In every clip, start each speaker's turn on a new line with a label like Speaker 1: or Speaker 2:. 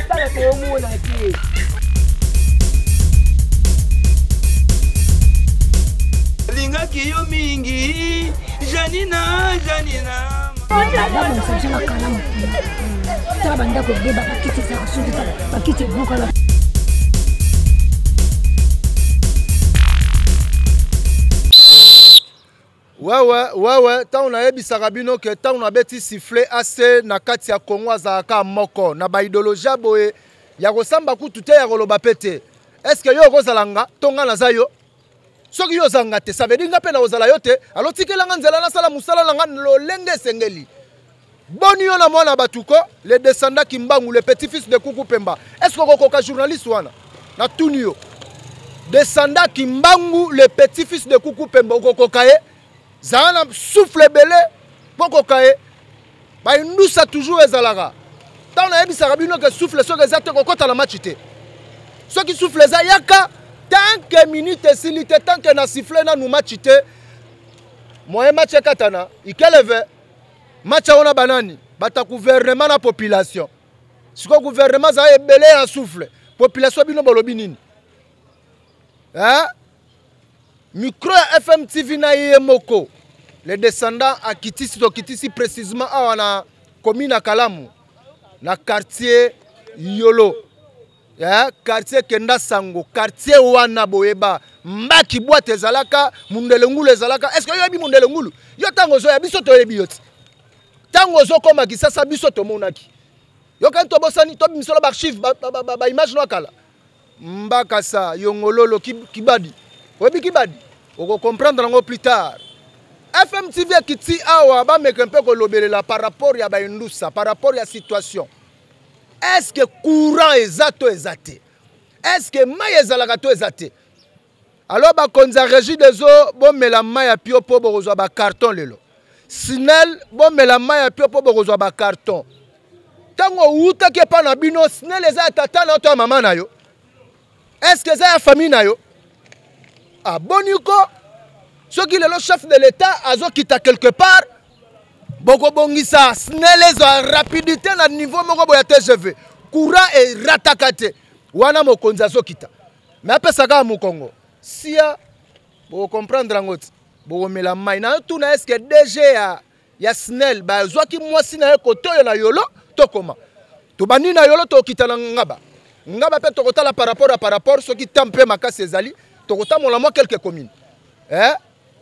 Speaker 1: Tala toomona te.
Speaker 2: Lingaki yo mingi Janina Janina.
Speaker 3: Babongisa biso na kalamu tala bandako ebeba bakiti ezalaka soki tala bakiti ebukana.
Speaker 4: Wewe wewe, ntango nayebisaka bino ke ntango nabeti sifflet AC na kati ya Congo azalaka moko na ba idéologie ya boye ya kosamba kutu te ya koloba pe te. Est-ce que yo okozala nga to nga naza yo? Soki yo oza nga te, ça veut dire nga pe nakozala yo te. Alors tikela nga nzela nasala mosala na nga lolenge esengeli. Boni yo na mwana bato ko, le descendant Kimbangu, le petit-fils de Kuku Pemba. Est-ce que okokoka journaliste wana? Natuni yo. Descendant Kimbangu, le petit-fils de Kuku Pemba, okokoka ye? Zala na souffle ebele mpo okoka ye. Baindusa toujours ezalaka. Ntango nayebisaka bino ke souffle soki eza te kokota na match te. Soki souffle eza yaka tant que minute esili te, tant que na siffle nanu match te, moyen match ekatana ikeleve. Match yango na banani? Bata gouvernement na population. Sikoyo gouvernement azala ebele ya souffle. Population bino bolobi nini? Hein? Micro ya FM TV na ye moko. Le descendant akitisi tokitisi précisément awa na commune ya Kalamu na quartier Yolo. Quartier Kenda Sango, quartier wana boyeba mbaki boîte ezalaka, mundele ngulu ezalaka. Est-ce que yoyebi mundele ngulu? Yo tango ozoya biso toyebi yo ti. Tango ozokoma Kisasa biso tomonaki. Yo kani tobosani, tobimisolo ba archive, ba image no kala. Mbakasa, yongololo, kibadi. Oyebi kibadi? Oko comprendre yango plus tard. FM TV ekiti awa bameka mpe kolobelela par rapport ya ba indusa, par rapport ya situation. Est-ce que courant eza to eza te? Est-ce que mai ezalaka to eza te? Alors bakonzi ya régie des eaux bomela mai ya pio po bokozwa ba carton lelo. Snel bomela mai ya pio po bokozwa ba carton. Tango owutaki epa na bino, Snel eza ya tata na yo to ya mama na yo? Est-ce que eza ya famille na yo? Ah, boni ko soki lelo chef de l'État azokita quelque part, bokobongisa Snel ezwa rapidité na niveau moko boya TGV. Courant erataka te. Wana mokonzi azokita. Mais apesa kaka mokongo. Sia, boko comprendre yango ti. Bokomela mai. Na yo tuna est-ce que DG ya Snel bazwaki mwasi na ye kotoyo na yolo tokoma. Tobandi na yolo tokita na ngaba. Ngaba pe tokotala par rapport à par rapport soki temps pe makasi ezali tokotamola mwa quelques communes.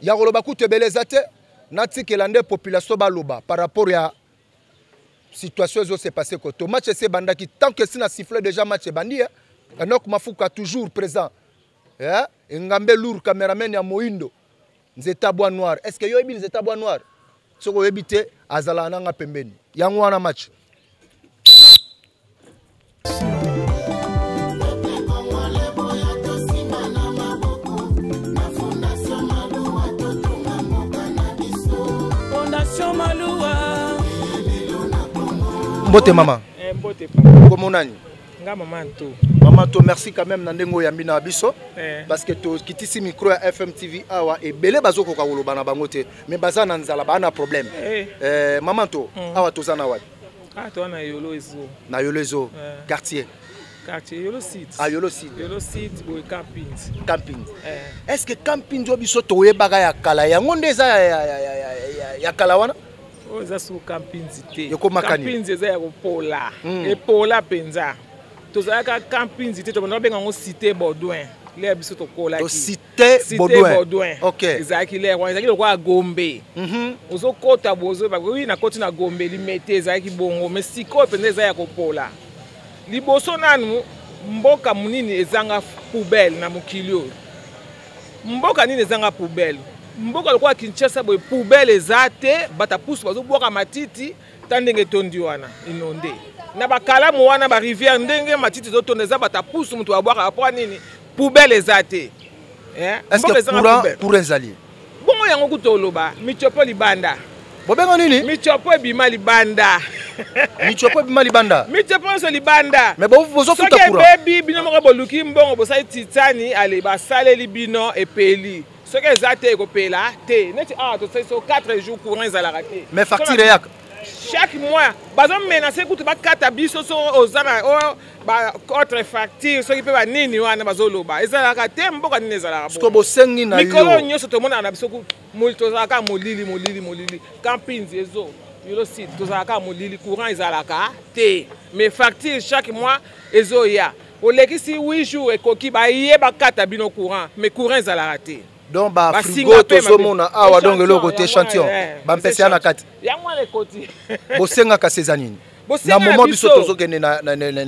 Speaker 4: Ya koloba kutu ebele eza te. Natikela nde population baloba par rapport ya situation ezo se passer koto. Match ese ebandaki tant que si na sifflet déjà match ebandi, hein. Enoch Mafuka toujours présent. Engambe lourd cameraman ya Moindo. Nzeta bois noir. Est-ce que yo yebi nzeta bois noir? Soko yebi te azala nanga pembeni. Yango wana match. Mbote mama.
Speaker 5: Mbote papa.
Speaker 4: Comment nani?
Speaker 5: Nga mama Nto.
Speaker 4: Mama Nto, merci quand même na ndenge oyambi na biso. Parce que to kitisi micro ya FM TV awa ebele bazokoka koloba na bango te, mais baza na nzala, ba na problème. Mama Nto, awa toza na wapi?
Speaker 5: Ah, toi na Yolo Ezo.
Speaker 4: Na Yolo Ezo. Quartier.
Speaker 5: Quartier Yolo Sud.
Speaker 4: Ah, Yolo Sud.
Speaker 5: Yolo Sud boy camping.
Speaker 4: Camping. Est-ce que camping zo biso toyebaka ya kala yango nde eza ya kala wana?
Speaker 5: Oyo eza su camping te.
Speaker 4: Ekoma kani?
Speaker 5: Camping eza ya kopola. Epola penza. Tozalaka camping te, tobanda babenga yango cité Baudouin. Lere biso tokolaki.
Speaker 4: To cité
Speaker 5: Cité
Speaker 4: Baudouin.
Speaker 5: Baudouin. Ezalaki lere wana, ezalaki lokola Gombe. Ozokota bozo, ba, oui, nakoti na Gombe, limete ezalaki bongo, mais sikoyo mpenza eza ya kopola. Liboso nanu mboka monini ezanga poubelle na mokili oyo. Mboka nini ezanga poubelle? Mboka lokola Kinshasa boye poubelle eza te, bata pusu bazobwaka matiti ta ndenge etondi wana inonde. Na bakalamu wana ba rivière ndenge matiti ezotonda eza bata pusu moto abwaka po nini? Poubelle eza te.
Speaker 4: Est-ce que
Speaker 5: Mboka ezanga poubelle.
Speaker 4: courant ezali?
Speaker 5: Bongo yango kutu oloba, michopo libanda.
Speaker 4: Bobenga nini?
Speaker 5: Michopo ebima libanda.
Speaker 4: Michopo ebima libanda.
Speaker 5: Michopo nyonso libanda.
Speaker 4: Mais bozofuta
Speaker 5: Soki
Speaker 4: courant.
Speaker 5: ebebi bino moko boluki mbongo bosali titani, ale basaleli bino epeli. Soki eza te ekopela te. Neti awa tosali so 4 jours courant ezalaka te.
Speaker 4: Mais facture eyaka.
Speaker 5: Chaque mois bazomenace kutu bakata biso so oza na oyo ba autre facture soki mpe banini wana bazoloba ezalaka te. Mboka nini ezalaka?
Speaker 4: Siko bosengi na
Speaker 5: mikolo nyonso tomonaka na biso tozalaka molili, molili, molili. Campinzi ezo Yolo Sud, tozalaka molili, courant ezalaka te, mais facture chaque mois ezoya. Olekisi 8 jours, ekoki, baye bakata bino courant, mais courant ezalaka te.
Speaker 4: Donc bafrigo tozomona awa, donc eloko te, échantillon bampese ya na kati.
Speaker 5: Yango wana ekoti.
Speaker 4: Bosenga kasi eza nini na moment biso tozokende na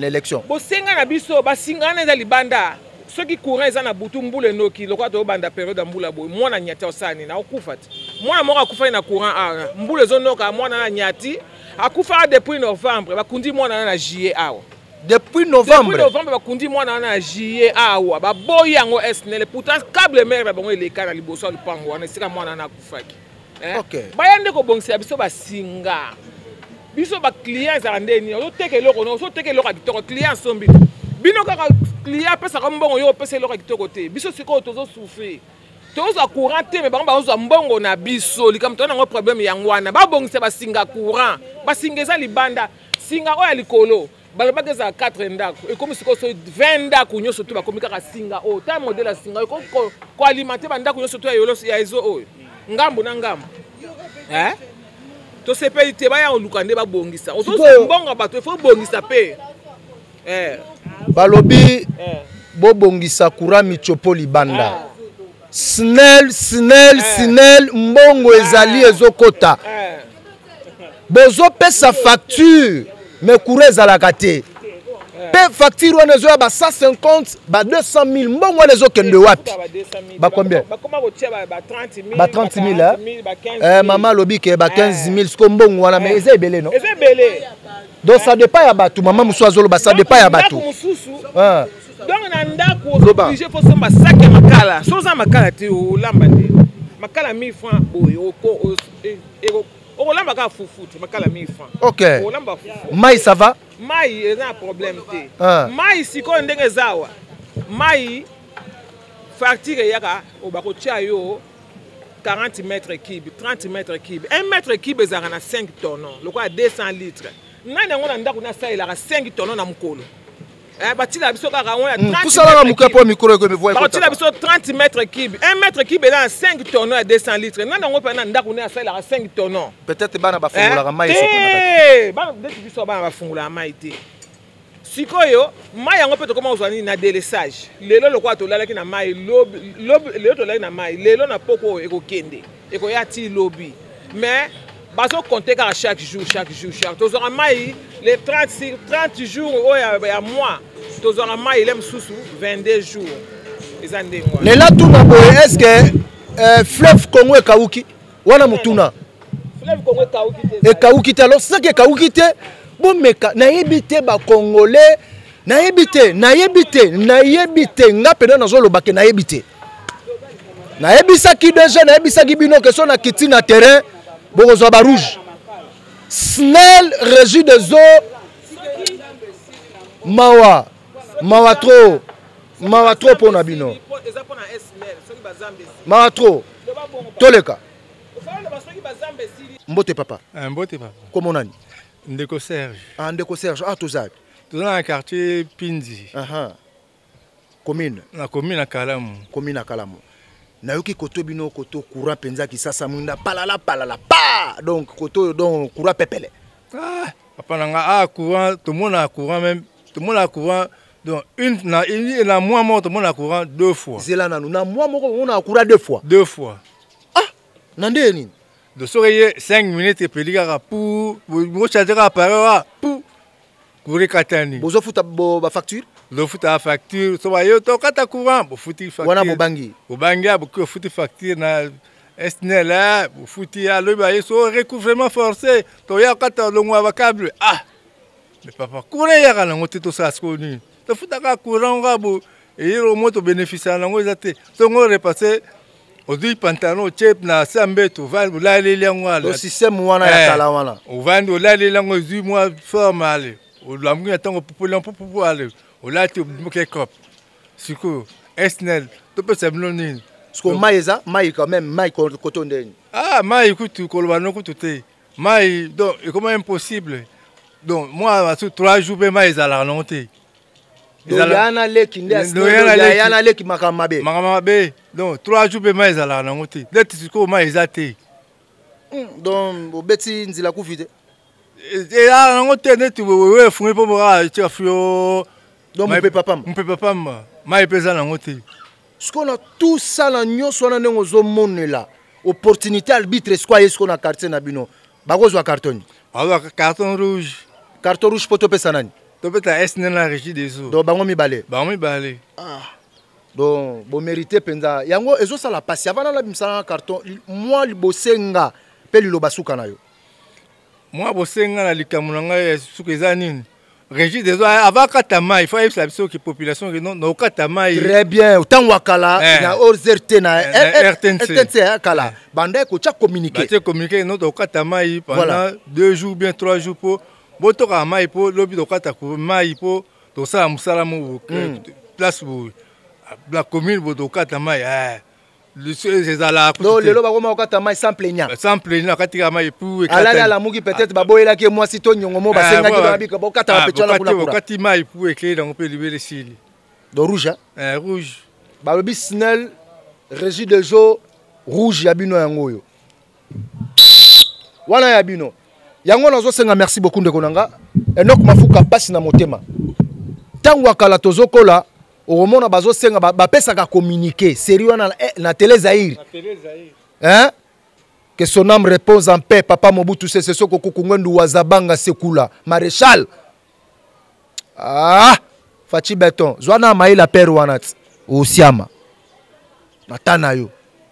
Speaker 4: élection?
Speaker 5: Bosenga na biso, basinga wana eza libanda. Soki courant eza na butu, mbula enoki, lokola tozobanda période ya mbula boye, mwana nyati osala nini? Akokufa te. Mwana moko akufaki na courant awa, mbula ezonoka, mwana na nyati akufaka. Depuis novembre, bakundi mwana wana na juillet awa.
Speaker 4: Depuis novembre?
Speaker 5: Depuis novembre, bakundi mwana wana na juillet awa. Baboyi yango SNEL, pourtant câble mare na bango eleka na liboso ya lupango wana esika mwana wana akufaki. Baya nde kobongisela biso basinga. Biso baclient ezalaka nde nini? Ozoteka eloko no, ozoteka eloko ya kitoko, client asombi bino kaka. Client apesaka mbongo, yo opesa eloko ya kitoko te. Biso sikoyo tozosouffrir, tozwa courant te, mais bango bazozwa mbongo na biso. Likambo toza nango, problème yango wana. Babongisa basinga courant, basinga eza libanda. Singa oyo ya likolo balobaki ezala 4 ndako, ekomi sikoyo so 20 ndako nyonso to bakomi kaka singa oyo. Ta modèle ya singa oyo koalimenter bandako nyonso to ya Yolo ya Ezo oyo, ngambo na ngambo. Tosepeli te. Baya koluka nde babongisa. Ozozwa mbongo ya bato, ifo obongisa mpe.
Speaker 4: Balobi bobongisa courant, mitiopo libanda, SNEL, SNEL, SNEL. Mbongo ezali, ezokota, bozopesa facture, mais courant ezalaka te. Mpe facture wana ezoya ba 150, ba 200 000. Mbongo wana ezokende wapi? Ba combien? Ba 30 000. Mama alobi ke ba 15 000. Siko mbongo wana, mais eza ebele, non? Donc ça dépend ya bato. Mama mosusu azoloba ça dépend ya bato.
Speaker 5: Donc na ndako obligé faut somba sac ya makala. So oza makala te, olamba te. Makala 1000 francs boye, okolamba kaka fufu te. Makala 1000 francs.
Speaker 4: Okolamba fufu. Mai, ça va?
Speaker 5: Mai eza na problème te. Mai sikoyo ndenge eza awa, mai facture eyaka, bakotia yo 40 mètres cube, 30 mètres cube. 1 mètre cube ezalaka na 5 tonneau, lokola 200 litres. Nani yango na ndako nasalelaka 5 tonneau na mokolo? Batilaka biso kaka yango ya
Speaker 4: Tosalaka moke mpo micro.
Speaker 5: Bakotila biso 30 mètre cube. 1 mètre cube eza na 5 tonneau ya 200 litres. Nani yango mpe na ndako nde asalelaka 5 tonneau?
Speaker 4: Peut-être bana bafungolaka mai.
Speaker 5: Te, ndeti biso bana bafungolaka mai te. Sikoyo mai yango mpe tokoma kozwa nini na délestage. Lelo lokola tolalaki na mai, lelo tolalaki na mai, lelo na poko oyo ekokende, ekoya ti lobi, mais bazocompter kaka chaque jour, chaque jour, chaque. Tozwaka mai les 30, 30 jours oyo ya mois. Tozwaka mai ele mosusu 22 jours. Eza ndenge wana.
Speaker 4: Lela tuna boye: est ce que fleuve Congo ekawuki wana? Motuna.
Speaker 5: Fleuve Congo ekawuki te.
Speaker 4: Ekawuki te. Alors soki ekawuki te, bomeka. Nayebi te, bacongolais, nayebi te, nayebi te, nayebi te. Nga mpenza nazoloba ke nayebi te. Nayebisaki déjà, nayebisaki bino ke so nakiti na terrain, bokozwa barouge. SNEL, Régie des eaux, mawa, mawa trop, mawa trop mpo na bino, mawa trop. Toleka. Mbote papa.
Speaker 1: Mbote papa.
Speaker 4: Kombo nani?
Speaker 1: Ndeko Serge.
Speaker 4: Ah, ndeko Serge. Ah, toza
Speaker 1: Toza na quartier Pindi.
Speaker 4: Aha. Commune?
Speaker 1: Na commune ya Kalamu.
Speaker 4: Commune ya Kalamu. Nayoki koto bino koto courant mpenza Kisasa mwinda palala palala pa. Donc koto oyo, donc courant pepele.
Speaker 1: Ah, papa na nga, ah, courant, tomona courant même, tomona courant donc une na une na mois moko tomona courant deux fois.
Speaker 4: Zela nanu, na mois moko omona courant deux fois?
Speaker 1: Deux fois.
Speaker 4: Ah, na nde nini?
Speaker 1: Donc soki ye 5 minutes epeli kaka pour bocharge kaka appareil wa pour courant ekatani.
Speaker 4: Bozofuta bafacture?
Speaker 1: Bozofuta facture. So baye tokata courant, bofuti facture.
Speaker 4: Wana bobangi.
Speaker 1: Bobangi, boki ofuti facture na SNEL, bofuti. Alobi baye so recouvrement forcé, toya kata longwa bacâble. Ah, mais papa, courant eyaka nango te. Tosala sikoyo nini? Tofutaka courant nga bo eyelo mo tobénéficie nango eza te. Songo repasse, ozwi pantalon, otie na se ya mbeto, ovandi, olaleli yango.
Speaker 4: Ale système wana ya kala wana.
Speaker 1: Ovandi, olaleli yango, ezwi mwa forme. Ale olamuki na ntango, popoli yango popopo, ale olati, obimoki cope. Sikoyo SNEL topesa bino nini?
Speaker 4: Siko mai eza mai quand même, mai koto ndeni?
Speaker 1: Ah, mai kutu koloba no kutu te. Mai donc ekoma impossible. Donc moi basu 3 jours mpe mai ezalaka nango te.
Speaker 4: Ya na leki nde ya na leki makambo mabe.
Speaker 1: Makambo mabe. Donc 3 jours mpe mai ezalaka nango te. Neti sikoyo mai eza te.
Speaker 4: Donc obeti nzela kufi te.
Speaker 1: Ezalaka nango te neti wewe efungi mpo bokaa etika fio.
Speaker 4: Donc mopepa pamba.
Speaker 1: Mopepa pamba. Mai mpe eza nango te.
Speaker 4: Sikoyo na tout ça na nyonso wana ndenge ozomonela opportunité arbitre sikoyo aye sikoyo na quartier na bino bakozwa carton.
Speaker 1: Bazwa carton rouge.
Speaker 4: Carton rouge mpo topesa nani?
Speaker 1: Topesa SNEL na Régie des eaux.
Speaker 4: Donc bango mibale.
Speaker 1: Bango mibale.
Speaker 4: Ah. Donc bomérite mpenza yango ezosala pasi avant nalabimisa na carton mwa libosenga mpe liloba suka na yo.
Speaker 1: Mwa bosenga na likambo na ngai ya suka eza nini? Régie des eaux avant kata mai, il faut ayebisa biso ke population ke non okata mai.
Speaker 4: Très bien, ntango ya kala na ORT na
Speaker 1: RTNC.
Speaker 4: RTNC ya kala banda ekotia communiqué.
Speaker 1: Batie communiqué non okata mai pendant 2 jours bien 3 jours po botoka mai po lobi tokata mai po tosala mosala mo place boye la commune bo tokata mai ezalaka.
Speaker 4: Donc lelo bakoma kokata mai sans plaignant.
Speaker 1: Sans plaignant akatika mai pu
Speaker 4: alali alamuki peut-être baboyelaki ye mwasi to nyongo mo basengaki babika bokata bapetu wana kuna kuna.
Speaker 1: Bokati mai pu ekei nango mpe libele esili.
Speaker 4: Donc rouge
Speaker 1: hein? Rouge.
Speaker 4: Balobi SNEL Régie des eaux rouge ya bino yango oyo. Wana ya bino. Yango nazosenga merci beaucoup ndeko nanga. Enoch Mafuka pasi na motema. Tango akala tozokola okomona bazosenga bapesaka communiqué série wana na Télé Zaïre. Hein? Que son âme repose en paix papa Mobutu Sese Seko Kuku Ngbendu Wazabanga Sekula Maréchal. Ah Fachi Beton zwana maïla père wana osiama. Natana yo.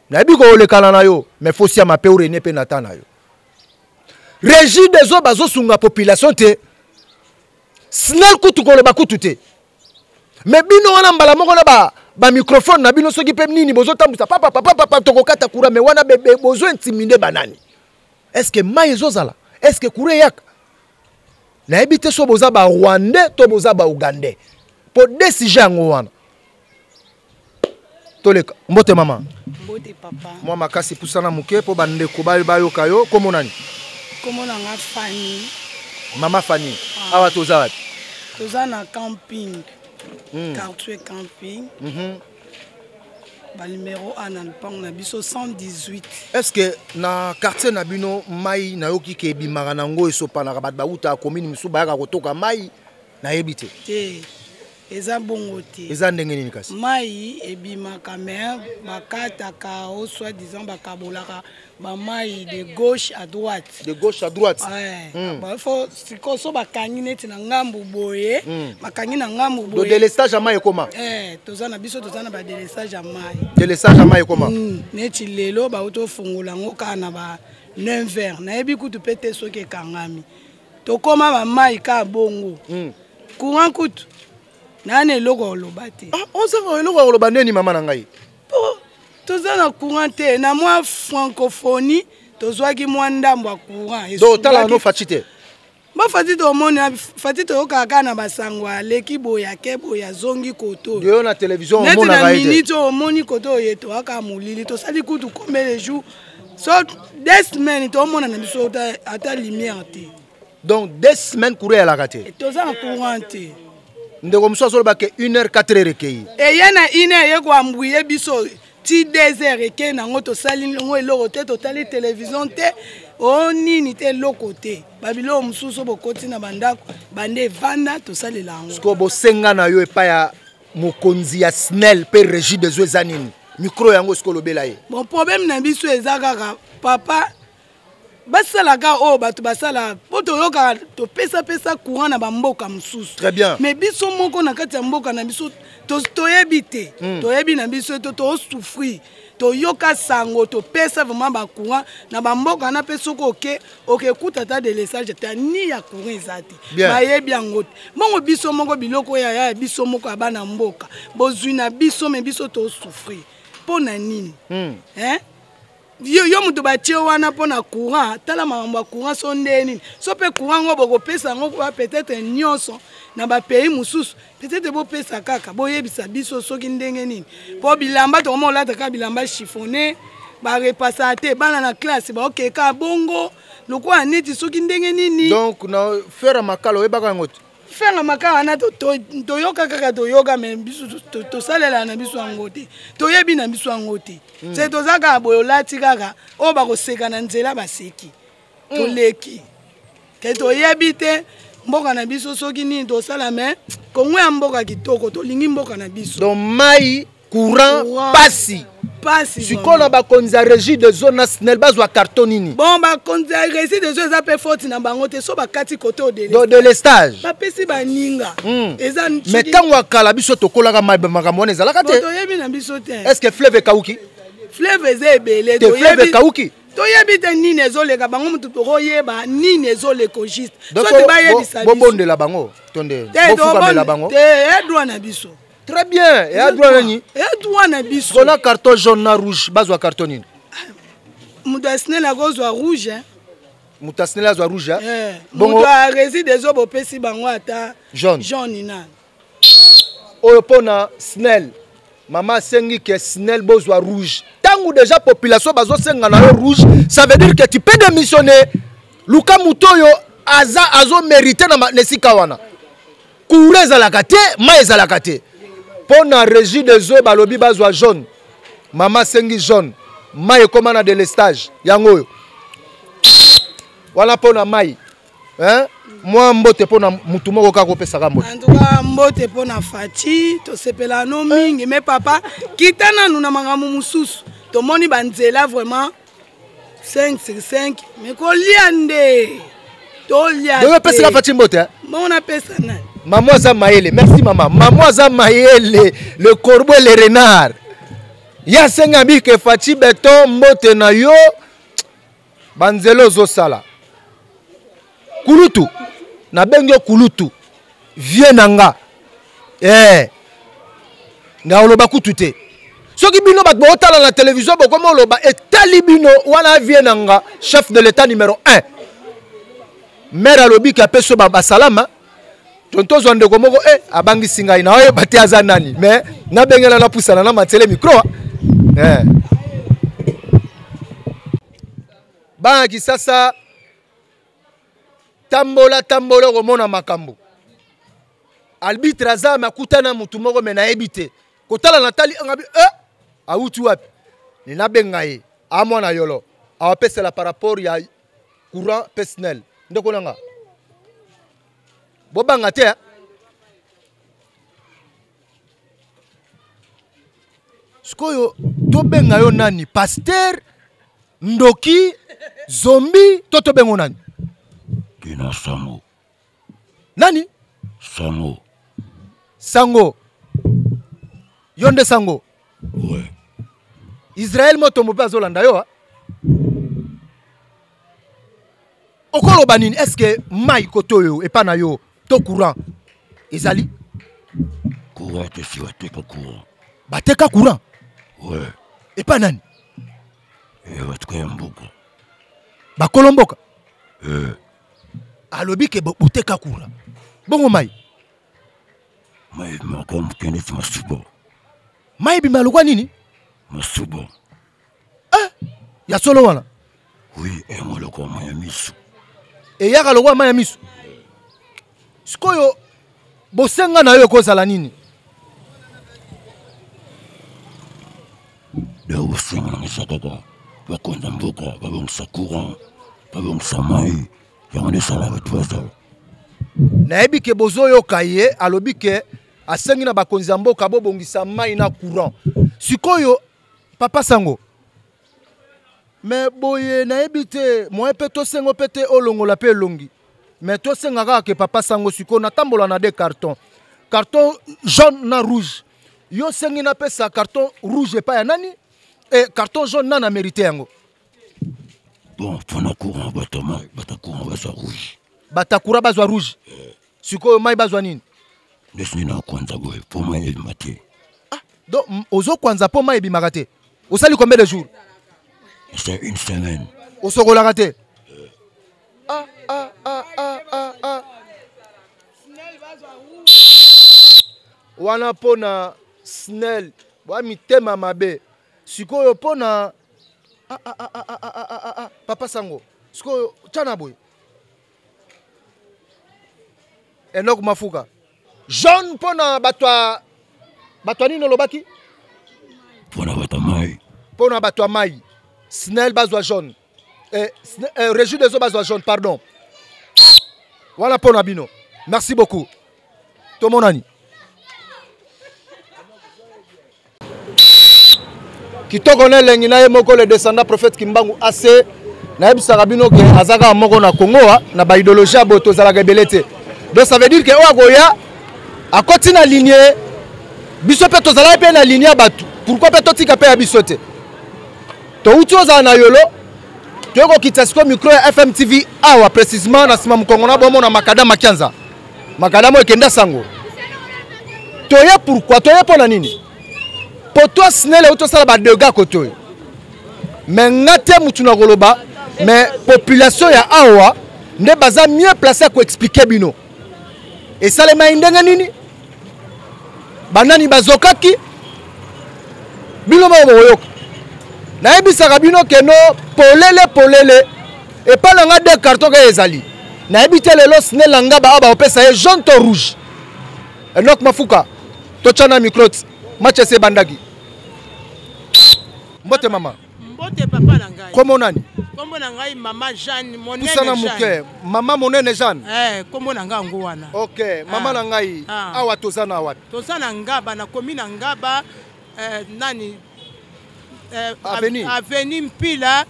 Speaker 4: Nayebi kolekana na yo mais faut siama pe orene pe natana yo. Régie des eaux bazosunga population te. SNEL kutu koloba kutu te. Mais bino wana mbala moko na ba microphone na bino soki pe nini bozotambwisa papa papa papa tokokata courant mais wana bebe bozo intimider banani. Est-ce que mai ezozala? Est-ce que courant yaka? Nayebi te so boza ba Rwandais to boza ba Ougandais. Po deux sujets yango wana. Toleka mbote mama.
Speaker 6: Mbote papa.
Speaker 4: Mwa makasi pusana moke po bandeko bayoka yo. Kombo nani?
Speaker 6: Kombo na nga Fanny.
Speaker 4: Mama Fanny. Awa toza wapi?
Speaker 6: Toza na camping. Quartier camping. Ba numéro A na lupango na biso 118.
Speaker 4: Est-ce que na quartier na bino mai nayoki ke ebimaka nango esopanaka bato bauta commune mosusu bayaka kotoka mai nayebi te.
Speaker 6: Te. Eza bongo te.
Speaker 4: Eza ndenge nini kasi?
Speaker 6: Mai ebimaka mais bakataka o soi-disant bakabolaka ba mai de gauche à droite.
Speaker 4: De gauche à droite.
Speaker 6: Ouais. Ba faut sikoso bakangi neti na ngambu boye, bakangi na ngambu boye.
Speaker 4: Do délestage ya mai ekoma?
Speaker 6: Toza na biso toza na ba délestage ya mai.
Speaker 4: Délestage ya mai ekoma?
Speaker 6: Neti lelo ba auto fungola ngo kaka na ba 9 heures. Nayebi kutu pe te soki ekangami. Tokoma ba mai ka bongo. Courant kutu nani eloko oloba te.
Speaker 4: Ah, ozanga eloko oloba neni mama na ngai?
Speaker 6: Po toza na courant te na mwa francophonie tozwaki mwa ndambo ya courant.
Speaker 4: Donc tala no Fatshi te.
Speaker 6: Ba Fatshi tomoni Fatshi toyokaka kaka na basango aleki boye ake boye azongi koto.
Speaker 4: Yo na télévision
Speaker 6: omona
Speaker 4: ka
Speaker 6: ete. Na minute omoni koto ye toyaka molili tosali kutu combien de jours? So deux semaines tomona na biso ata lumière te.
Speaker 4: Donc 2 semaines courant ya la te.
Speaker 6: Toza na courant te.
Speaker 4: Ndeko mosusu azoloba ke 1 heure 4 heures ekei.
Speaker 6: Eye na 1 heure ye koambrouye biso ti 2 heures ekei nango tosali yango eloko te, totali télévision te, o nini te eloko te. Ba biloko mosusu bokoti na bandako bande evanda tosalela yango.
Speaker 4: Sikoyo bosenga na yo epai ya mokonzi ya SNEL pe Régie des eaux eza nini? Micro yango sikoyo olobela ye.
Speaker 6: Bon problème na biso eza kaka papa basalaka oyo bato basala po toyokaka topesapesa courant na bamboka mosusu.
Speaker 4: Très bien.
Speaker 6: Mais biso moko na kati ya mboka na biso toyebi te. Toyebi na biso to tosouffrir. Toyoka sango topesa vraiment ba courant na bamboka na pe soko oke okekuta ta délestage ta ni ya courant eza te. Bayebi yango te. Bongo biso moko biloko ya ya biso moko ya bana mboka. Bozwi na biso mais biso tosouffrir. Po na nini? Hein? Yo, yo moto batie wana mpo na courant, tala makambo ya courant so nde nini. So pe courant ngo bokopesa yango kwa peut-être nyonso na ba pays mosusu, peut-être bopesa kaka, boyebisa biso soki ndenge nini. Po bilamba tokoma kolata kaka bilamba chiffonné, ba repasaka te, bana na classe baokeka bongo. Lokola neti soki ndenge nini.
Speaker 4: Donc na fer ya makala oyebaka yango te?
Speaker 6: Fer ya makala wana toyoka kaka, toyoka, mais biso tosalela na biso yango te, toyebi na biso yango te. Se toza kaka boye, olati kaka oyo bakoseka na nzela, baseki. Toleki ke toyebi te mboka na biso soki nini tosala, mais Kongo ya mboka kitoko, tolingi mboka na biso.
Speaker 4: Donc mai, courant, pasi.
Speaker 6: Pasi.
Speaker 4: Sikoyo na bakonzi ya Régie des eaux na SNEL, bazwa carton nini?
Speaker 6: Bon, bakonzi ya Régie des eaux, eza mpe faute na bango te. So bakati kote
Speaker 4: délestage,
Speaker 6: bapesi baninga. Eza
Speaker 4: Mais ntango ya kala, biso tokolaka, mai, makambo wana ezalaka te.
Speaker 6: Toyebi na biso te.
Speaker 4: Est ce que fleuve ekauki?
Speaker 6: Fleuve eza ebele.
Speaker 4: Te, fleuve ekauki.
Speaker 6: Toyebi te nini ezoleka bango. Motu tokoyeba nini ezoleka juste soki bayebisa.
Speaker 4: Bobondela bango to nde bofukamela bango?
Speaker 6: Te, eya droit na biso.
Speaker 4: Très bien, eya droit nani?
Speaker 6: Eya droit na biso.
Speaker 4: Kona carton jaune na rouge, bazwa carton nini?
Speaker 6: Moto ya SNEL akozwa rouge.
Speaker 4: Moto ya SNEL azwa rouge?
Speaker 6: Moto ya Regideso, bopesi bango ata
Speaker 4: jaune.
Speaker 6: Jaune nani?
Speaker 4: Oyo mpo na SNEL, mama asengi ke SNEL bozwa rouge. Ntango déjà population bazosenga na yo rouge, ça veut dire que tu peux démissionner, luka moto oyo aza azomérite na esika wana. Courant ezalaka te, mai ezalaka te. Mpo na Régie des eaux, balobi bazwa jaune. Mama asengi jaune. Mai ekóma na délestage, yango oyo wana mpo na mai, hein? Mwa mbote mpo na mutu moko kaka, opesaka mbote.
Speaker 6: En tout cas, mbote mpo na Fatshi, tosepela no mingi. Mais papa, kita nanu na makambo mosusu. Tomoni banzela vraiment 5 sur 5, mais kolia nde tolia.
Speaker 4: Donc opesaka Fatshi mbote?
Speaker 6: Bongo napesa nani?
Speaker 4: Mama aza mayele. Merci mama. Mama aza mayele. Le corbeau et le renard, ye asenga bike. Fatshi Béton, mbote na yo. Banzela ozosala, kulutu, nabengi yo kulutu, vie na nga. Nga oloba kutu te. Soki bino bato bootala na televizio, bokomi oloba, etali bino wana. Vie na nga, chef de l'État numéro 1, maire alobi ke apesi yo basalama. Tozwa ndeko moko abangisi ngai, naoyeba te aza nani, mais nabengela, napusana na matele micro. Bana Kisasa, tambola tambola, okomona makambo. Arbitre aza me akutana mutu moko, me nayebi te. Kotala natali angabi awuti wapi? Nabenga ye, amwana yolo awapesela par rapport ya courant mpe SNEL. Ndeko nanga, bobanga te. Sikoyo tobenga yo nani? Pasteur, ndoki, zombi, to tobenga nani?
Speaker 7: Dina Sango.
Speaker 4: Nani?
Speaker 7: Sango.
Speaker 4: Sango, yo nde Sango?
Speaker 7: Ouais.
Speaker 4: Israel Motombo mpe azolanda yo. Okoloba nini? Est ce que mai kote oyo epa na yo to courant ezali?
Speaker 7: Courant te, si bateka courant.
Speaker 4: Bateka courant?
Speaker 7: Ouais.
Speaker 4: Epa nani?
Speaker 7: Batika ya mboka.
Speaker 4: Bakolo mboka. Alobi ke boteka courant. Bongo mai?
Speaker 7: Mai ebimaka moke neti masuba.
Speaker 4: Mai ebima lokwa nini?
Speaker 7: Masuba.
Speaker 4: Eh, ya solo wana?
Speaker 7: Oui, yango lokola mai ya miso.
Speaker 4: Eyaka lokola mai ya miso. Sikoyo bosenga na yo ekozala nini?
Speaker 7: Donc bosenga nanga eza kaka bakonza mboka babongisa courant, babongisa mai. Yango nde esala bato bazala.
Speaker 4: Nayebi ke bozoyoka ye, alobi ke asengi na bakonzi ya mboka bobongisa mai na courant. Sikoyo papa Sango, me boye nayebi te moye mpe tosengo mpe te olongola mpe elongi, me tosenga kaka ke papa Sango, sikoyo natambola na de carton, carton jaune na rouge. Yo sengi napesa carton rouge epai ya nani e carton jaune nani amérite yango?
Speaker 7: Bon, mpona courant, bato mai, bato courant bazwa rouge.
Speaker 4: Bato courant bazwa rouge. Sikoyo mai bazwa nini?
Speaker 7: Ndesi nini akwanza boye mpo mai ebima te.
Speaker 4: Ah, donc ozokwanza mpo mai ebimaka te. Osali combien de jours?
Speaker 7: C'est une semaine.
Speaker 4: Osokolaka te? Ah, ah, ah, ah, ah, ah. Wana mpo na SNEL, bwa mitema mabe. Sikoyo mpo na ah, ah, ah, ah, ah, ah, ah, ah. Papa Sango. Sikoyo tya na boye. Enoch Mafuka. Jaune mpo na bato ya bato ya nini olobaki?
Speaker 7: Mpo na bato ya mai.
Speaker 4: Mpo na bato ya mai. Snell bazwa jaune. Eh, eh, Régie des eaux bazwa jaune, pardon. Wana mpo na bino. Merci beaucoup. Tomonani. Kitoko na elengi na ye moko le descendant prophète Kimbangu AC nayebisaka bino ke aza kaka moko na Congo na ba idéologie ya boye tozalaka ebele te. Donc ça veut dire ke oyo akoya akoti na ligne biso mpe tozalaki mpe na ligne ya bato, pourquoi mpe totika mpe ya biso te? Touti ozala na yolo toye kokitisa sikoyo micro ya FMTV awa précisément na nsima mokongo na bomona makada makianza makada mo ekenda sango toye pourquoi toye mpo na nini poto snele euti osala badega kote oyo me nga te motu na koloba me population ya awa nde baza mieux place ya koexplike bino esalemaki ndenge nini banani bazokaki bino moko bokoyoka nayebisaka bino keno polele polele epai na nga de carton kaka ezali nayebi te lelo snel na ngaba awa bakopesa ye jaune to rouge Enoch Mafuka totya na micro match esi ebandaki mbote mama.
Speaker 8: Mbote papa na ngai.
Speaker 4: Kombo nani?
Speaker 8: Kombo na ngai mama Jeanne Monene.
Speaker 4: Pusana moke. Mama Monene Jeanne.
Speaker 8: Eh, kombo na ngai yango wana.
Speaker 4: OK, mama ah. na ngai ah. Awa toza na wapi?
Speaker 8: Toza na Ngaba, na komi na Ngaba eh, nani eh,
Speaker 4: Avenue.
Speaker 8: Avenue Mpila.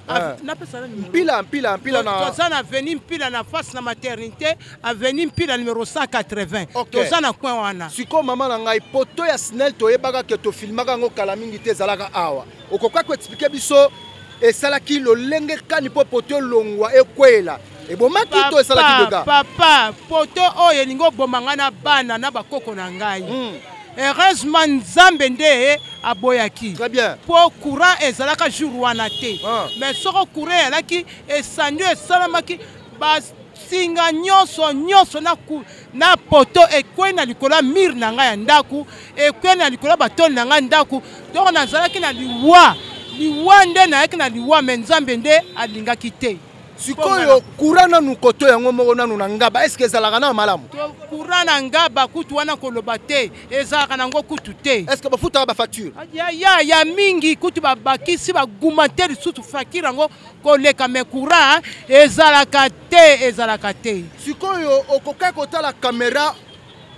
Speaker 4: Ah.
Speaker 8: Napesa nani?
Speaker 4: Mpila, Mpila, Mpila na
Speaker 8: toza na avenue Mpila na face na maternité, avenue Mpila numéro 180.
Speaker 4: Okay.
Speaker 8: Toza na coin wana.
Speaker 4: Sikoyo mama na ngai, poto ya Snell toyebaka ke tofilmaka yango kala mingi te ezalaka awa. Okoka koexplike biso esalaki lolenge kani mpo poto elongwa ekwela ebomaki to esalaki dega?
Speaker 8: Papa, poto oyo elingi oboma ngai na bana na bakoko na ngai. Heureusement Nzambe nde aboyaki.
Speaker 4: Très bien.
Speaker 8: Po courant ezalaka jour wana te.
Speaker 4: Ah.
Speaker 8: Mais soko courant ezalaki esandi esalamaki basinga nyonso nyonso na, na poto ekwei na likolo ya mire na ngai ya ndako, ekwei na likolo ya batole na ngai ndako. Donc nazalaki na liwa, liwa nde nayaki na liwa, mais Nzambe nde alingaki te.
Speaker 4: Sikoyo courant nanu koto yango moko nanu na Ngaba, est-ce que ezalaka na malamu?
Speaker 8: Courant na Ngaba kutu wana koloba te, ezalaka nango kutu te.
Speaker 4: Est-ce que bafutaka ba facture?
Speaker 8: Ya, ya, ya mingi kutu babakisi bagumante lisusu facture yango koleka, mais courant ezalaka te, ezalaka te.
Speaker 4: Sikoyo okokaki kotala kamera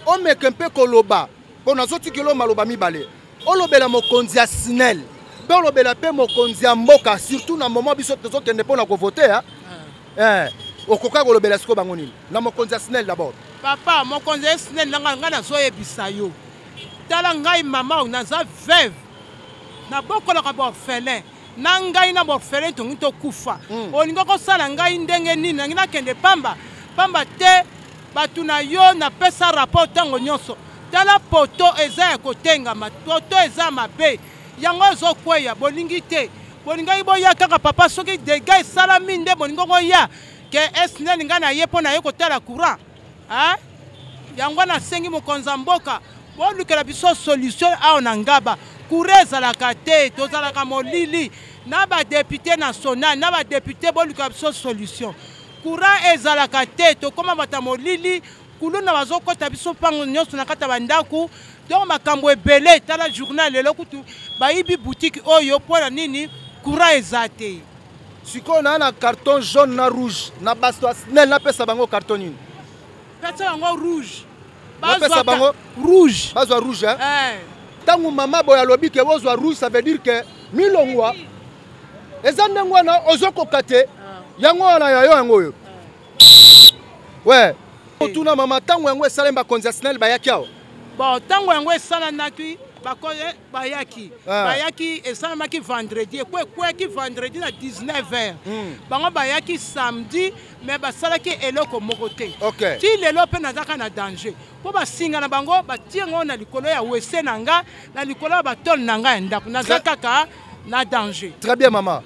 Speaker 4: omeke mpe koloba mpo nazotikela maloba mibale. Olobela mokonzi ya Snell mpe olobela mpe mokonzi ya mboka, surtout na moment biso tozokende mpo na kovote. Eh, okoka kolobela sikoyo bango nini na mokonzi ya Snell d'abord?
Speaker 8: Papa, mokonzi ya Snell nanga ngai nazoyebisa yo, tala ngai mama naza veuve, nabokolaka baorphelin na ngai na baorphelin tongi tokufa. Olingi kosala ngai ndenge nini? Nangi nakende pamba pamba te, bato na yo napesa rapport ntango nyonso. Tala poto eza ya kotengama, poto eza mabe, yango ezokweya, bolingi te, bolingaki boya kaka papa soki dégâts esalami nde bolingi koya ke SNEL ngai na ye mpo na ye kotala courant. Yango nasengi mokonzi ya mboka bolukela biso solution awa na Ngaba. Courant ezalaka te, tozalaka molili na ba député national na ba député, bolukela biso solution. Courant ezalaka te, tokóma bato ya molili, kuluna bazokɔta biso mpango nyonso na kati ya bandako, donc makambo ebele. Tala journal lelo kutu bayibi boutique oyo mpo na nini? Courant eza te.
Speaker 4: Sikoyo naa na carton jaune na rouge na basto ya Snell, napesa bango carton nini?
Speaker 8: Pesa bango rouge.
Speaker 4: Napesa bango
Speaker 8: rouge.
Speaker 4: Bazwa rouge, hein? Ntango mama boye alobi ke bozwa rouge, ça veut dire ke milongwa eza ndenge wana ozokoka te. Yango wana ya yo yango oyo. Ouais. Otuna mama, ntango yango esalemi bakonzi ya Snell bayaki awa?
Speaker 8: Bon, ntango yango esalanaki bayaki. Bayaki, esalamaki vendredi, ekweyaki vendredi na 19h. Bango bayaki samedi, mais basalaki eloko moko te.
Speaker 4: Okay.
Speaker 8: Ti lelo mpe nazaka na danger mpo basinga na bango batie yango na likolo ya wese na nga, na likolo ya batole na nga ya ndako, naza kaka na danger.
Speaker 4: Très bien mama,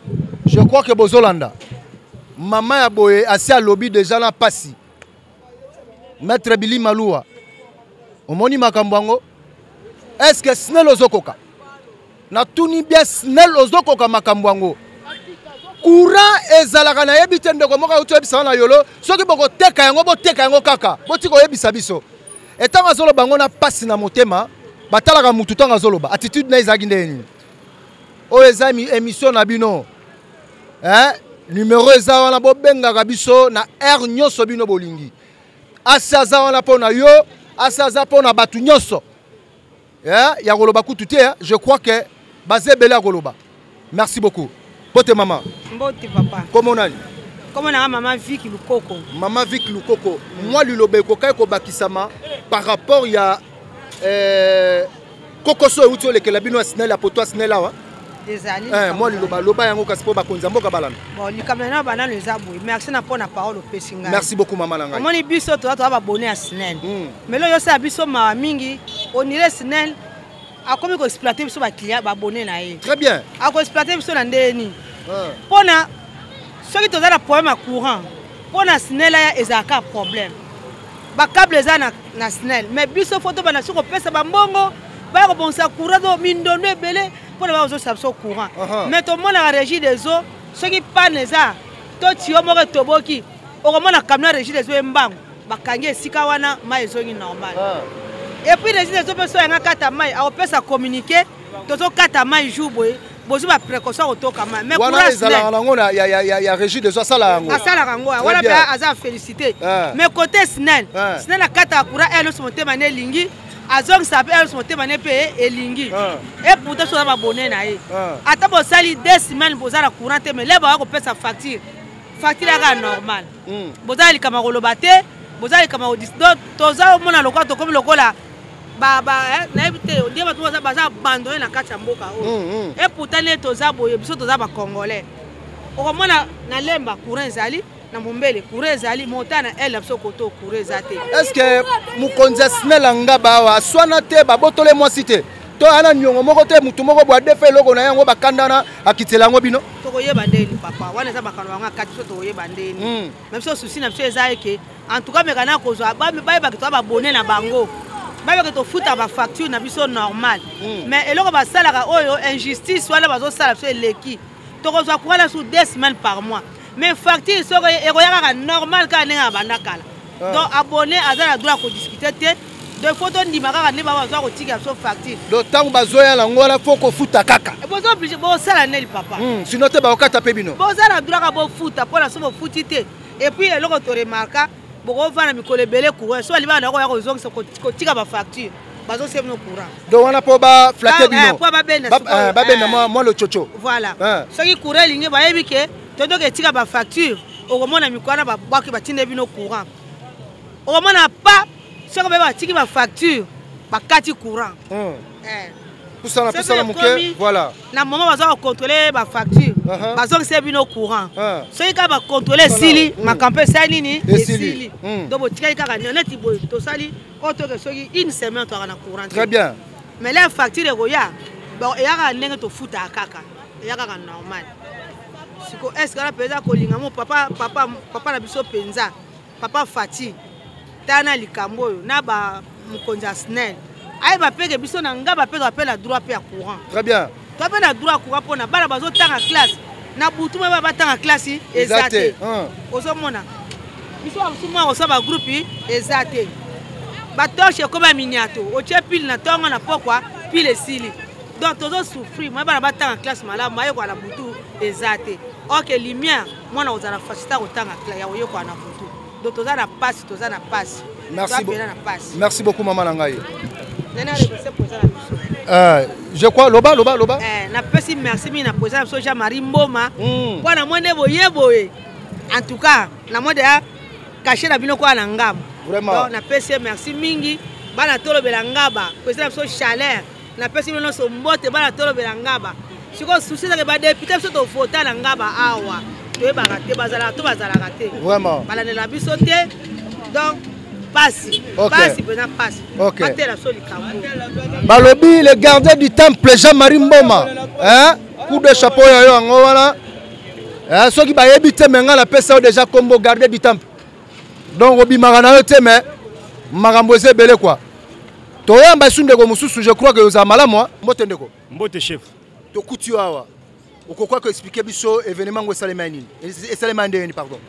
Speaker 4: je crois que bozolanda mama ya boye asi alobi déjà na pasi. Maître Billy Malua, omoni makambo yango? Est-ce que Snell ozokoka? Natuni bien, Snell ozokoka makambo yango? Courant ezalaka nayebi te ndeko moko auti oyebisa na yolo soki bokoteka yango boteka yango kaka botika oyebisa biso etango azoloba yango na mpasi na motema batalaka mutu ntango azoloba attitude na ezalaki ndenge nini oyo eza émission na bino eh? numero eza wana bobengaka biso na heure nyonso bino bolingi asi aza wana mpo na yo asi aza mpo na bato nyonso eh, ya koloba kutu te eh. Je crois que baza ebele ya koloba. Merci beaucoup. Mbote mama.
Speaker 9: Mbote papa.
Speaker 4: Kombo nani?
Speaker 9: Kombo nanga mama Vicky Lukoko.
Speaker 4: Mama Vicky Lukoko, mwa liloba ekokaki kobakisama par rapport ya eh, kokoso euti olekela bino ya SNEL ya poto ya SNEL awa.
Speaker 9: Ezali
Speaker 4: eh, mwa liloba loba yango kasi mpo bakonzi ya mboka balanda.
Speaker 9: Bon, likambo na banano eza boye. Merci na mpo na parole opesi ngai.
Speaker 4: Merci beaucoup mama na ngai.
Speaker 9: Omoni biso toza toza babone ya SNEL. Mais lelo osala biso mawa mingi, onire SNEL akomi koexploite biso baclient babone na ye.
Speaker 4: Très bien.
Speaker 9: Akoexploite biso na ndenge nini? Mpona soki toza na problème ya courant, mpona SNEL aya ezalaka problème. Bakable eza na, na SNEL, mais biso fo tobanda soki kopesa bambongo baya kobongisa courant to mindondo ebele mpona baya kozongisa biso courant. Mais tomonaka régie des eaux soki panne eza to tiyo moko etoboki, okomona camion ya régie des eaux embango bakangi esika wana mai ezongi normal. Et puis régie des eaux mpe so yanga kata mai akopesa communiqué tozokata mai jour boye bozwi baprécaution akotoka mai.
Speaker 4: Mais wana ezalaka nango ya régie des eaux asala yango,
Speaker 9: asalaka yango wana mpe aza félicité. Mais côté SNEL, SNEL akataka courant heure nyonso motema ne elingi, azongisa mpe heure nyonso motema ne mpe elingi. Et pourtant soza babone na ye, ata bosali 2 semaines boza na courant te, mais le baya kopesa facture, facture yaka normal. Boza likambo ya koloba te, boza likambo ya kodis. Donc toza omona lokola tokomi lokola nayebi te nde bato baza abandone na kati ya mboka oyo. Et pourtant nde toza boye, biso toza bacongolais. Okomona na Lemba courant ezali, na Mombele courant ezali, mota na ele na biso koto courant eza te.
Speaker 4: Est ce que mokonzi ya SNEL angaba awa aswana te, babotole mwasi te, to ana niongo moko te, motu moko boye adefa eloko na yango bakandana akitela yango bino?
Speaker 9: Tokoyeba ndeni papa, wana eza makambo bango akati, biso tokoyeba ndeni. Mais biso souci na biso eza eke en tout cas meka na kozwa bayebaki toza babone na bango, bayebaki tofuta bafacture na biso normal. Mais eloko basalaka oyo injustice wana bazosala biso eleki. Tokozwa courant na biso 2 semaines par mois, mais facture soki ekoya kaka normal kaka ndenge ya banda kala. Donc abonné aza na droit ya kodiscute te, donc faut tondima kaka nde bango bazwa kotika biso facture.
Speaker 4: Donc ntango bazoya nango wana faut kofuta kaka.
Speaker 9: Boza obligé bosala neli papa.
Speaker 4: Sinon te bakokata mpe bino.
Speaker 9: Boza na droit kaka bofuta mpona so bofuti te. Et puis eloko toremarka, bokovanda mikolo ebele courant so balibaka na koya kozongisa kotika bafacture, bazosia bino courant.
Speaker 4: Donc wana mpo baflate bino.
Speaker 9: Mpo babenda.
Speaker 4: Babenda mwa lochocho.
Speaker 9: Voilà, soki courant elingi bayebi ke totoki etika bafacture, okomona mikolo wana babwaki batinde bino courant. Okomona pa soki baye batiki bafacture bakati courant.
Speaker 4: Pusana, pusana moke, voilà.
Speaker 9: Na moment baza kocontrole bafacture, bazongisa bino courant. Soki kaka bacontrole esili, makambo esali nini? Esili. Donc botikali kaka neti boye tosali oyo toke soki une semaine toyaka na courant.
Speaker 4: Très bien.
Speaker 9: Mais la facture ekoya, bon, eyaka ndenge tofutaka kaka, eya kaka normal. Siko est ce que wana mpenza kolinga mo papa, papa, papa na biso mpenza papa Fati tala na likambo oyo na ba mokonzi ya SNEL ayeba peke biso na nga bapeka mpe na droit mpe ya courant.
Speaker 4: Très bien.
Speaker 9: To mpe na droit ya courant mpona bana bazotanga classe na butu, mpe batanga classe eza te. Ozomona biso bamosusu mwa kosala bagroupe eza te, batorche ekoma miniato, otie pile na ntongo na pokwa pile esili. Donc tozosouffrir, mwa bana batanga classe malamu bayekola na butu eza te. Ok, lumière mwana kozala facilité kotanga ya koyekola na butu. Donc toza na pasi, toza na pasi.
Speaker 4: Merci,
Speaker 9: na pasi.
Speaker 4: Merci beaucoup mama na ngai.
Speaker 9: Nani aremercie président na biso?
Speaker 4: Je crois loba loba loba.
Speaker 9: Napesi merci mingi na président na biso Jean-Marie Mboma mpo na mwa nde boye boye. En tout cas na mwa deya cachet na bino kwa na ngambo.
Speaker 4: Vraiment.
Speaker 9: Donc napesi ye merci mingi. Bana tolobela ngaba président na biso chaleur, napesi bino nyonso mbote. Bana tolobela ngaba sikoyo susi ezake badepute biso tovota na ngaba awa toyebaka te bazalaka to bazalaka te.
Speaker 4: Vraiment.
Speaker 9: Balandela biso te. Donc pasi, pasi mpenza pasi. Batela biso likambo.
Speaker 4: Balobi le gardien du temple Jean-Marie Mboma, hein? Coup de chapeau ya yo yango wana, hein? Soki bayebi te, me ngai napesa yo déjà kombo gardien du temple. Donc obimaka na yo te, me makambo eza ebele quoi. Toyamba esu ndeko mosusu, je crois que ozala malamu. Mbote ndeko.
Speaker 10: Mbote chef.
Speaker 4: Tokuti yo awa. Okokoka koexplike biso événement yango esalema nini, esalema ndenge nini, pardon?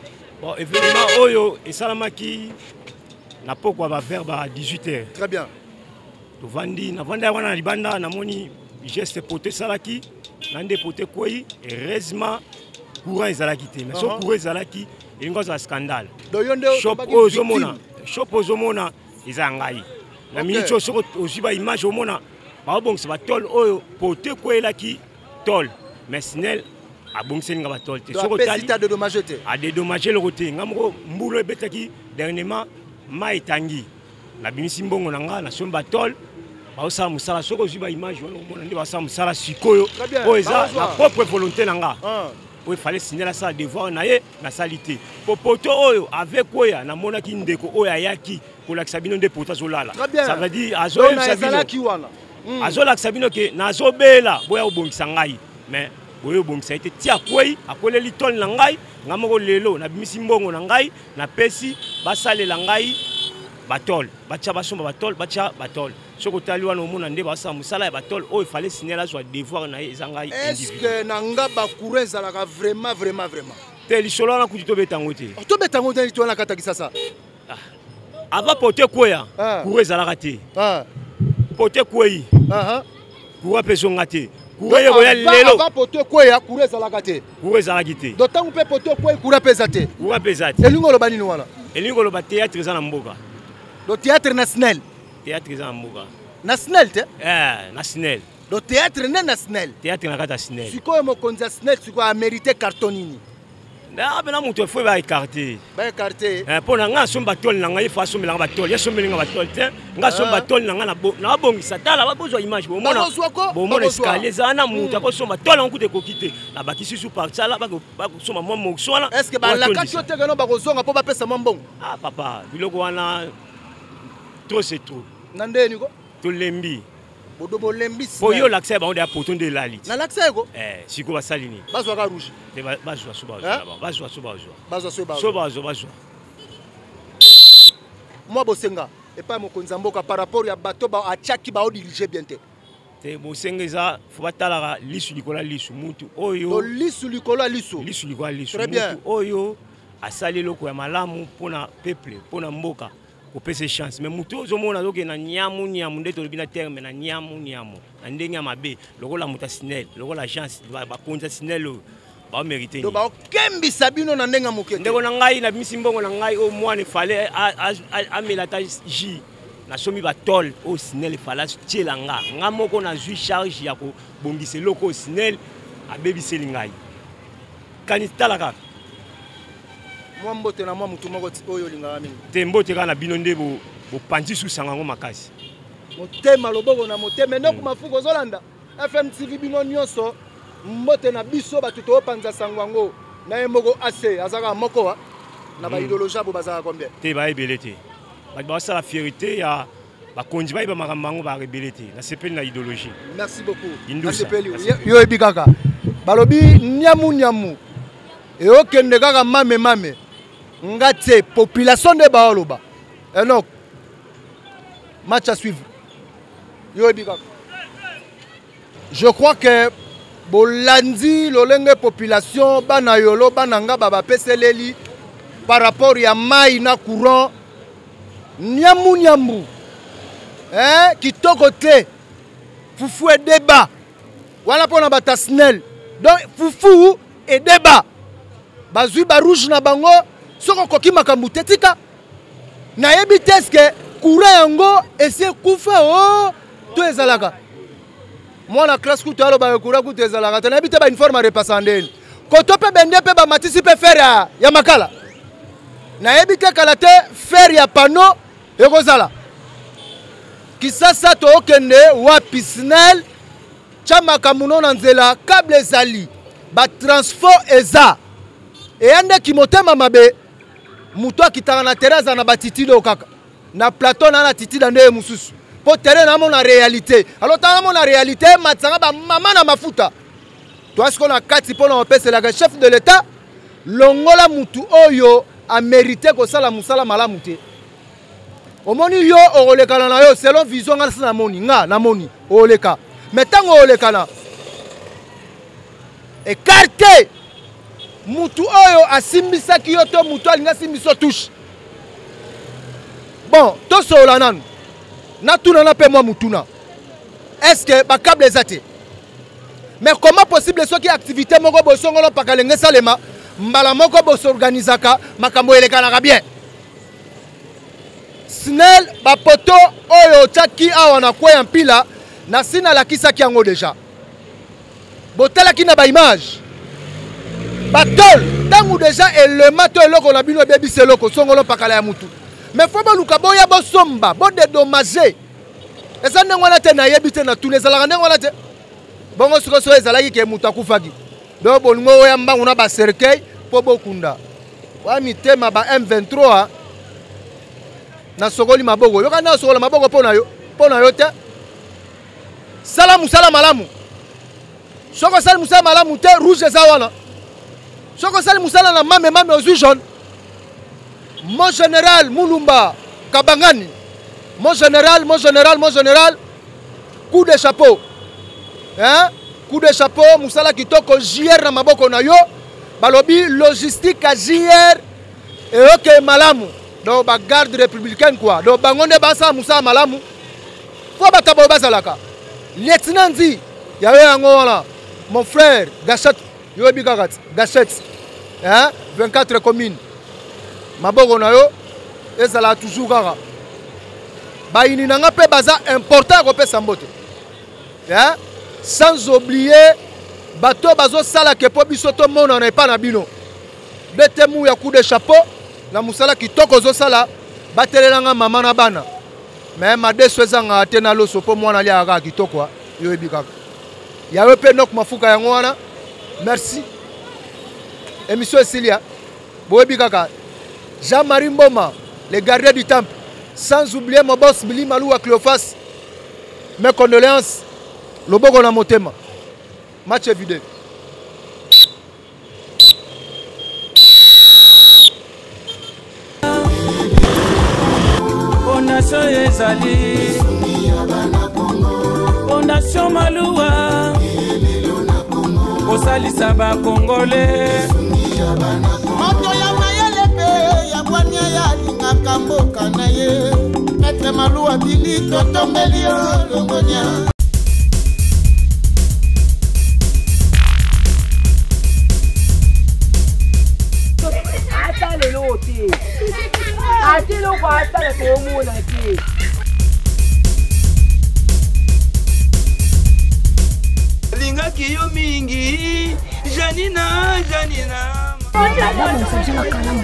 Speaker 10: Bon, événement oyo esalamaki na pokwa ba vers ba 18 heures.
Speaker 4: Très bien.
Speaker 10: Tovandi, navandi wana na libanda, namoni geste poteau esalaki na nde poteau ekwei. Heureusement courant ezalaki te, mais so courant ezalaki, elingi ozala scandale. Shop oyo ozomona, shop ozomona eza ya ngai na minute oyo. Soki ozwi baimage, omona baobongisa batole oyo poteau ekweyelaki tole, mais SNEL abongiseli nga batole te.
Speaker 4: Soki otali,
Speaker 10: adédommage eloko te. Nga moko, mbula ebetaki dernièrement, mai etangi, nabimisi mbongo na nga, nasombi batole, baosala mosala. Soki ozwi baimage wana, omona nde basala mosala sikoyo. Oyo eza na propre volonté na nga. Oyo efale SNEL asala devoir na ye, nasali te. Po poteau oyo avec oya, namonaki ndeko oyo ayaki kolakisa bino nde poteau azolala. Ça veut dire azoyebisa bino, azolakisa bino ke nazobela, boya kobongisa ngai, mais boye obongisa ye te. Ti akwei, akweleli tole na ngai. Ngai moko lelo nabimisi mbongo na ngai, napesi basalela ngai batole, batya, basomba batole, batya batole. Soki otali wana, omona nde basala mosala ya batole oyo. Efale SNEL azwa devoir na ye, eza ngai.
Speaker 4: Est-ce na nga bacourant ezalaka vraiment, vraiment, vraiment?
Speaker 10: Te, lisolo wana kutu tobeta yango te.
Speaker 4: Tobeta yango te. Wana kata Kisasa.
Speaker 10: Avant poteau ekweya, courant ezalaka te. Poteau ekwei, courant mpe ezonga te. Courant ekoya lelo.
Speaker 4: Avant poteau ekweya, courant ezalaka te?
Speaker 10: Courant ezalaki te.
Speaker 4: Donc ntango mpe poteau ekwei, courant mpe eza te?
Speaker 10: Courant mpe eza te.
Speaker 4: Elingi oloba nini wana?
Speaker 10: Elingi koloba théâtre eza na mboka.
Speaker 4: Donc théâtre na SNEL?
Speaker 10: Théâtre eza na mboka.
Speaker 4: Na SNEL te?
Speaker 10: Na SNEL.
Speaker 4: Donc théâtre nde na SNEL?
Speaker 10: Théâtre na kati ya SNEL.
Speaker 4: Sikoyo mokonzi ya SNEL sikoyo amérité carton nini?
Speaker 10: Apena moto efo baécarte.
Speaker 4: Baécarte.
Speaker 10: Mpo na ngai, asombi batole na ngai, ye fo asombelanga batole. Ye asombeli nga batole te, ngai asombi batole na ngai, nabongisa. Tala, bozwa image, bomona escalier eza wana. Moto akosomba tole yango kuta ekoki te, nabakisi su partie ala, bakosomba mwa morceau wana.
Speaker 4: Est ce que balakaki yo te keno bakozonga mpo bapesa mwa mbongo?
Speaker 10: Ah papa, biloko wana trop c'est trop.
Speaker 4: Na ndeni ko?
Speaker 10: Tolembi.
Speaker 4: Bodo bolembi.
Speaker 10: Po yo olakisa ya bango deya poteau nde elali.
Speaker 4: Nalakisa ye ko.
Speaker 10: Sikoyo basali nini?
Speaker 4: Bazwaka rouge.
Speaker 10: Te, bazwa so, bazwa, bazwa so, bazwa.
Speaker 4: Bazwa so.
Speaker 10: So, bazwa, bazwa.
Speaker 4: Mwa bosenga epai mokonzi ya mboka par rapport ya bato atiaki baodirige bien te?
Speaker 10: Te, bosenga eza fo batalaka lisu likolo ya lisu mutu oyo.
Speaker 4: Lisu likolo ya lisu.
Speaker 10: Lisu likolo ya lisu mutu oyo asali eloko ya malamu mpona peuple, mpona mboka, kopesa chance. Mais motu ozomona azokende na nyamu nyamu, nde tolobi na terme na nyamu nyamu, na ndenge ya mabe, lokola moto ya SNEL, lokola agence, bakonzi ya SNEL oyo baomérite.
Speaker 4: Donc baokembisa bino na ndenge ya moke.
Speaker 10: Ndeko na ngai, nabimisi mbongo na ngai oyo mwana efale amela ata jus, nasomi batole oyo SNEL efale atiela nga. Nga moko nazwi charge ya kobongisa eloko oyo SNEL abebiseli ngai. Kani tala kaka.
Speaker 4: Mwa mbote na mwa motu moko oyo olingaka mingi.
Speaker 10: Te, mbote kaka na bino nde bopanzi susanga yango makasi.
Speaker 4: Motema, loboko na motema. Enoko Mafuku, ozolanda FMTV, bino nyonso mbote na biso. Bato toopanza sango yango na ye moko ase azalaka moko wa na baidéologie abo bazalaka combien?
Speaker 10: Te, baebele te. Bato basala fierté ya bakonzi, bayeba makambo yango, barebele te. Nasepeli na idéologie.
Speaker 4: Merci beaucoup, nasepeli. Yo oyebi kaka balobi nyamu nyamu eyokende kaka mame mame. Nga te, population nde baoloba. Enok, match à suivre. Yo oyebi kaka, je crois que bolandi lolenge population, bana Yolo, bana Ngaba bapeseleli par rapport ya mai na courant. Nyamu nyamu, eh, kitoko te. Fufu edeba wana mpona bato SNEL. Donc fufu edeba, bazwi barouge na bango. Soki okoki makambo te, tika. Nayebi te, eske courant yango esi ekufa o to ezalaka? Mwana classe kutu alobaka courant kutu ezalaka te. Nayebi te, bauniforme arepasa ndeni koto mpe bende mpe bamatisi mpe fer ya makala. Nayebi te, kala te fer ya pano ekozala. Kisasa tookende wapi? SNEL, tya makambo no na nzela. Câble ezali, batransfo eza, eya ndeki motema mabe. Moto akitaka na terrain azala na batitide oyo kaka na plateau na titide nde ye mosusu, mpo terrain namona réalité. Alors tanga namona réalité, ematisanga bamama na mafuta. Toa sikoyo na kati mpo na kopeselaka chef de l'État. Longola mutu oyo amérite kosala mosala malamu te. Omoni, yo okolekana na yo selon vision. Nga nasi namoni, nga namoni oleka, mais ntango olekana Écarte mutu oyo asimbisaki yo to mutu alingi asimbisa touche. Bon, tosolola nanu, natunana mpe mwa mutuna. Est ce que bacable eza te? Mais comment possible soki activité moko bosongolo mpaka lenge esalema mbala moko bosorganisaka makambo elekanaka bien? Snel, bapoto oyo otiaki awa na kwe ya mpila, nasi nalakisaki yango deja, botalaki na baimage batole. Ntango deja elema to eloko na bino ebebisi eloko songolo mpakala ya mutu, mais fo boluka boya bosomba bodedommage. Eza ndenge wana te? Nayebi te, na tuna, ezalaka ndenge wana te? Bongo sikoyo soki ezalaki ke moto akufaki, donc bolingo oya mbangu na bacercueil mpo bokunda wa mitema ba M23. Nasokoli maboko, yoka, nde nasokola maboko mpo na yo, mpo na yo te. Sala mosala malamu. Soki osali mosala malamu te, rouge eza wana. Soki osali mosala na mame mame, ozwi jaune. Mon général Mulumba Kabangani, mon général, mon général, mon général, coup de chapeau, hein? Coup de chapeau, mosala kitoko. JR na maboko na yo, balobi logistique ya JR eyoke malamu. Donc bagarde républicaine quoi, donc bango nde basala mosala malamu. Fo bato boyo bazalaka lieutenant nzi ya yo, yango wana. Mon frère Gachet, yoyebi kaka ti Gachet, hein? 24 commune, maboko na yo ezala toujours kaka. Bayini na nga mpe baza important ya kopesa mbote, hein? Sans oublier bato bazosalaka mpo biso tomonana epa na bino. Bete mu ya coup de chapeau na mosala kitoko ozosala. Batelelanga mama na bana, me madeso ezangaka te na loso mpo mwana aliaka kaka kitoko. Yoyebi kaka yayo mpe nok mafuka yango wana. Merci, émission esili. Boyebi kaka Jean-Marie Mboma, le gardien du temple, sans oublier mon boss Billy Malouwa Cléophas. Mes condoléances, loboko na motema. Match est vidé.
Speaker 2: Fondation ezali Fondation Maluwa, kosalisa bakongole.
Speaker 11: Moto ya mayele mpe ya bwania, ya alingaka mboka na ye, Maître Maluwa Bili, totombeli yo longonia.
Speaker 12: Ata lelo te, ata eloko asala toomona te.
Speaker 2: Alingaki yo mingi, Janina, Janina.
Speaker 3: Babongisa biso na kalamu.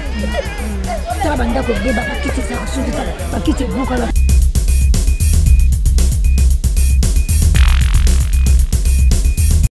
Speaker 3: Tala bandako ebeba, bakiti ezaka soki, tala bakiti ebukana.